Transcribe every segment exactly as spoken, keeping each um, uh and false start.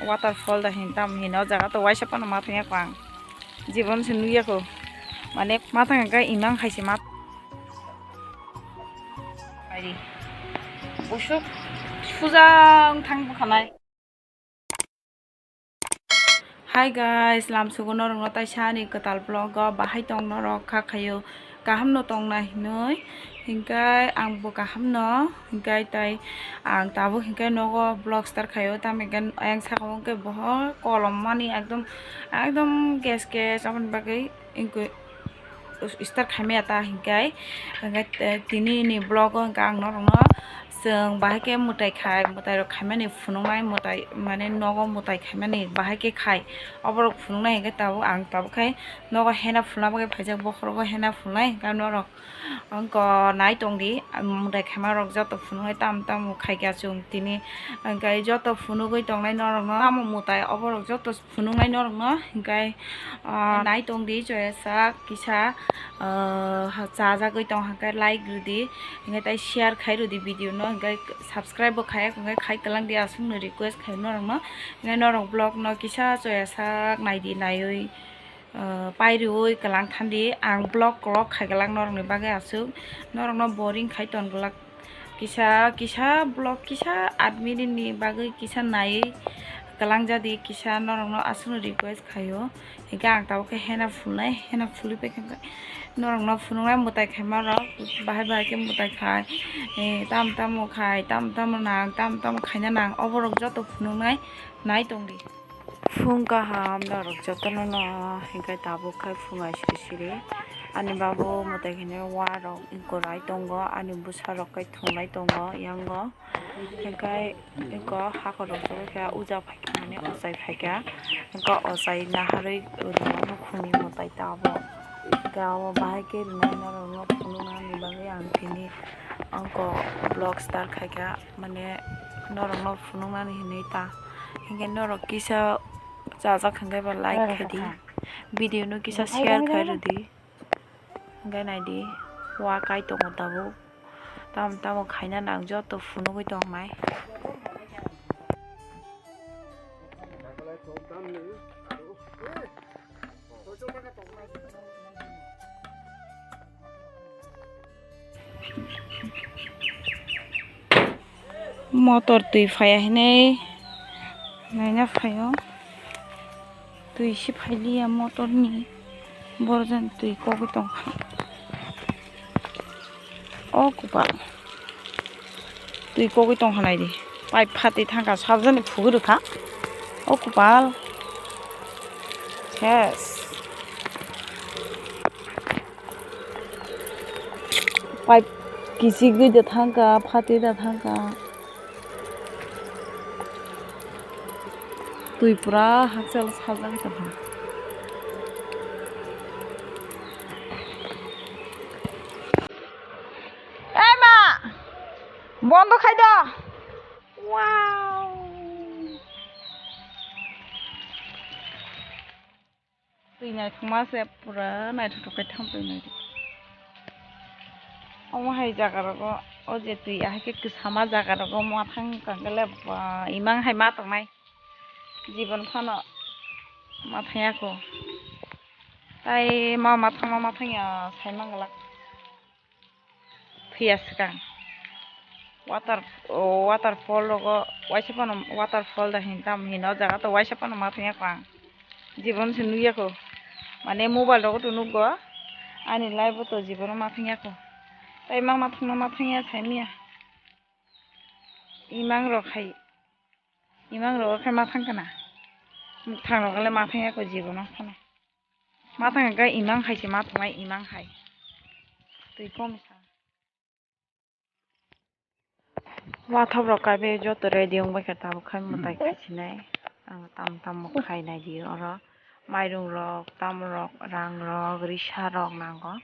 Waterfall da hin tam hin o jaga to waisa phano ma thangya ko ang. Jibon se nugya ko. Mane ma thang khe imang hai se ma. Ari. Busuk sujang thang bwkhanai. Hi guys, lamsugo norokno taisa ani kwtal vlog o bahai tong norok kha khaio kaham no tongna hinwi, hinkai ang bo kaham no, hinkai tai ang tabuk hinkai nogo vlog start khaio, tamo hinkai ayang saka o hinkai boho kolom mani ekdom, ekdom ges ges aboni bagwi. Start khaimaya ta hinkai, hinkai, eh, tini ni vlog o hinkai ang norokno chwng bahai khe mwtai khai, mwtai rok khaimani phunuknai, mwtai mane nogo mwtai khaimani bahai khe khai, oborok phunuknai hinkai tabuk ang tabuk khai nogo hena phulna bagwi phaijak, bokhorogo hena phulnai hinkai norok wngkha nai tongdi, mwtai khaima rok joto phunuknai tam tam khai kha chwng tini hinkai joto phunugwi tongnai norokno tamo mwtai oborok joto. Phunuknai norokno, hinkai, ah, nai tongdi, choya sak kisa, ah, chajagwi tong hwnkhai like rwdi, hinkai tai share khai rwdi video no, hinkai subscribe bo khaiya, hinkai khai kwlangdi, aswkno request khai norokno, hinkai norok vlog no kisa choya sak naidi, naiwi, ah, pairiwi kwlang thandi, ang vlog kolok khai kwlak norokni bagwi aswk, norokno boring khai ton glak. Kisa, kisa vlog, kisa admit ni bagwi kisa nai kwlangjadi, kisa norokno aswkno request khaio. Hinkhe ang tabuk khe hena phulnai, hena phulwi paikha norokno phunuknai mwtai khaima rok, bahai bahai khe mwtai khai, eh, tamo tamo khai, tamo tamo nang, tamo tamo khaina nang, oborok joto phunuknai nai tongdi. Phung kaham norok jotono no, hinkhai tabuk khai phung ai siri siri. Ani babu mwtai khainai warok wngkor ai tongo, ani bwsarok khai thunglai tongo yango. Hinkhai wngkha hakhorok joto khe uja phaikha, mane ochai phaikha. Wngkha ochai naharwi rwna nukhungni mwtai tabuk. Hingke abo bahai khe rwnai norokno phunuknani bagwi ang tini wngkha vlog start khaikha, mane norokno phunuknani hinwi ta. Hinkhe norok kisa chajak hinkhe ba like khai di. Video no kisa share khai rwdi. Hinkhe naidi, wa kai tongo tabuk. Tamo tamo khaina nang joto phunugwi tongnai. Motor twi phaiya hinwi naina phaio. Twi se phailiya motor ni. Borok jani twi kogwi tongkha. O kopal. Twi kogwi tongkha naidi. Pipe phatwi thangkha, sabjani phugwi rwkha. O kopal. Yes. Pipe kichigwi da thangkha, phatwi da thangkha. Twi pura hakchal sajagwi tongkha. Ei ma! Bondo khai do. Wow! Twi naithokma se pura naithothok khe thamtwi naidi. Omo hai jaga rogo, o je twi ahai khe kwsama jaga rogo ma thang kang khe le ba imang hai ma tongnai. Jibon phano ma thangya kho. Tai ma ma thangma ma thangya sai manglak. Phiya swkang. Water, o, waterfall rogo, waisa phano waterfall da hin tam hin o jaga to waisa phano ma thangya kho ang. Jibon se nugya kho. Mane mobile rogo to nukgo. Ani live o to jibono ma thangya kho. Tai ma ma thangma ma thangya sai miya. Imang rok hai. Imang rok khe ma thang kana. Mukthangrok le ma thangya kho jibono phano. Ma thang khe imang hai se ma thangmai imang hai. Twi kom sa. Wathop rok kaibe joto ready wng bai kha tabuk khai mwtai khai sinai. Ang tam tam khai nai di oro. Mairung rok, tam rok, rang rok, risa rok nango.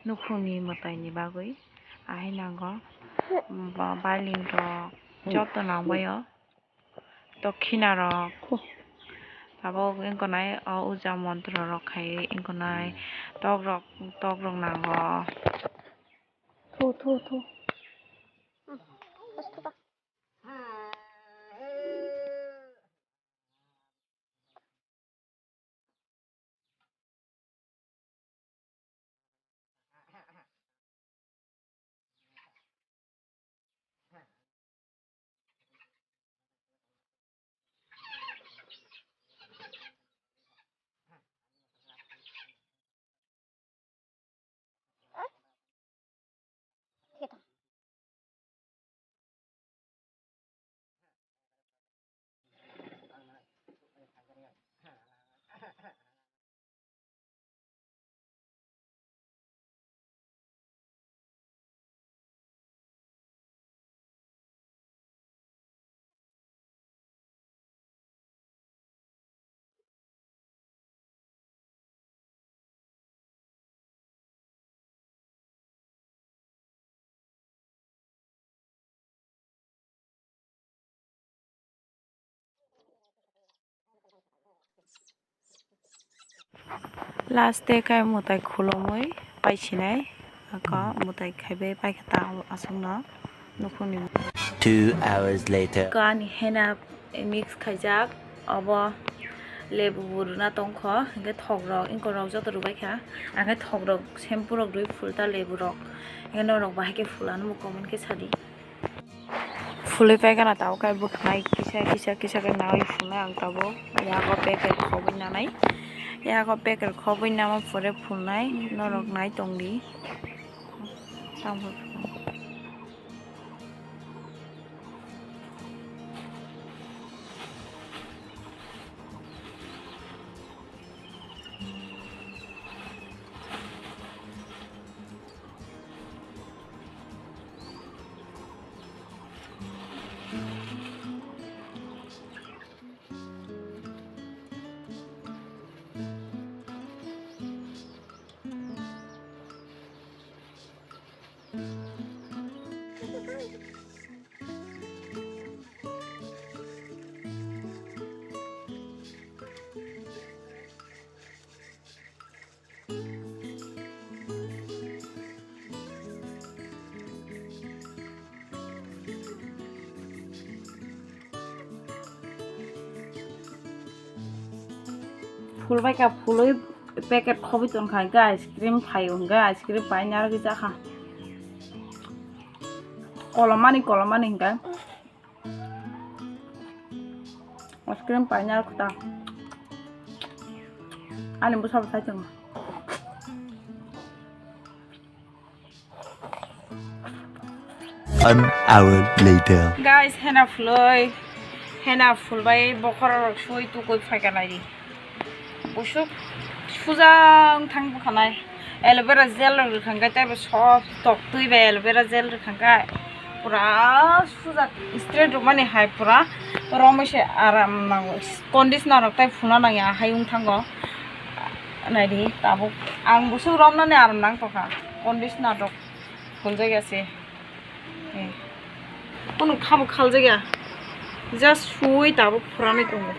Nukhungni mwtai ni bagwi ahai nango. Ba-, bailing rok joto nang bai o. Dokhina rok. Tabuk wngkha nai o uja montro rok khai wngkha nai tok rok, tok rok nango. Thu, thu, thu. Last day khe mwtai khulumui paisinai, ako mwtai khaibai paikha ta aswkno nukhungni. Two hours later. Ko ani henna mix khaijak, obo lebu bo rwna tongkho, hinkhe thokrok, ingkorok joto rwbaikha, hinkhe thokrok shampoo rok rwi phulta leburok, hinkhe norok bahai khe phulano muchung mankhe sadi. Phulwi paikha na tabuk khe bwkhanai kisa kisa kisa khe nawi phulnai ang tabuk. Yago packet khobwi nanai. Yago packet khobwi nama pore phulnai norok nai tongdi. Tamo. Phulbai kha, phulwi packet khobwi tongkha, hwnkhe ice cream phaio, hwnkhe ice cream paina arwi jakha. Kolomani, kolomani hwnkhe. Ice cream paina kwtal. Ani bwsa bo sai tongo. An hour later. Guys, henna phulwi, henna phulbai bokhorok sui tukui phaikha naidi. Busuk suja wng thang bwkhanai. Aloe vera gel rok rwkhang khe teibo sob tok twi bai aloe vera gel rwkhang khe pura suja straight rwmani hai pura romwi se aram nango. Conditioner rok tei phulna nangya hai wng thango. Naidi tabuk ang busuk romnani aram nang tongkha. Conditioner rok phuljakya se. Eh. Kunu khabo khaljakya. Just suwi tabuk phuranwi tongo.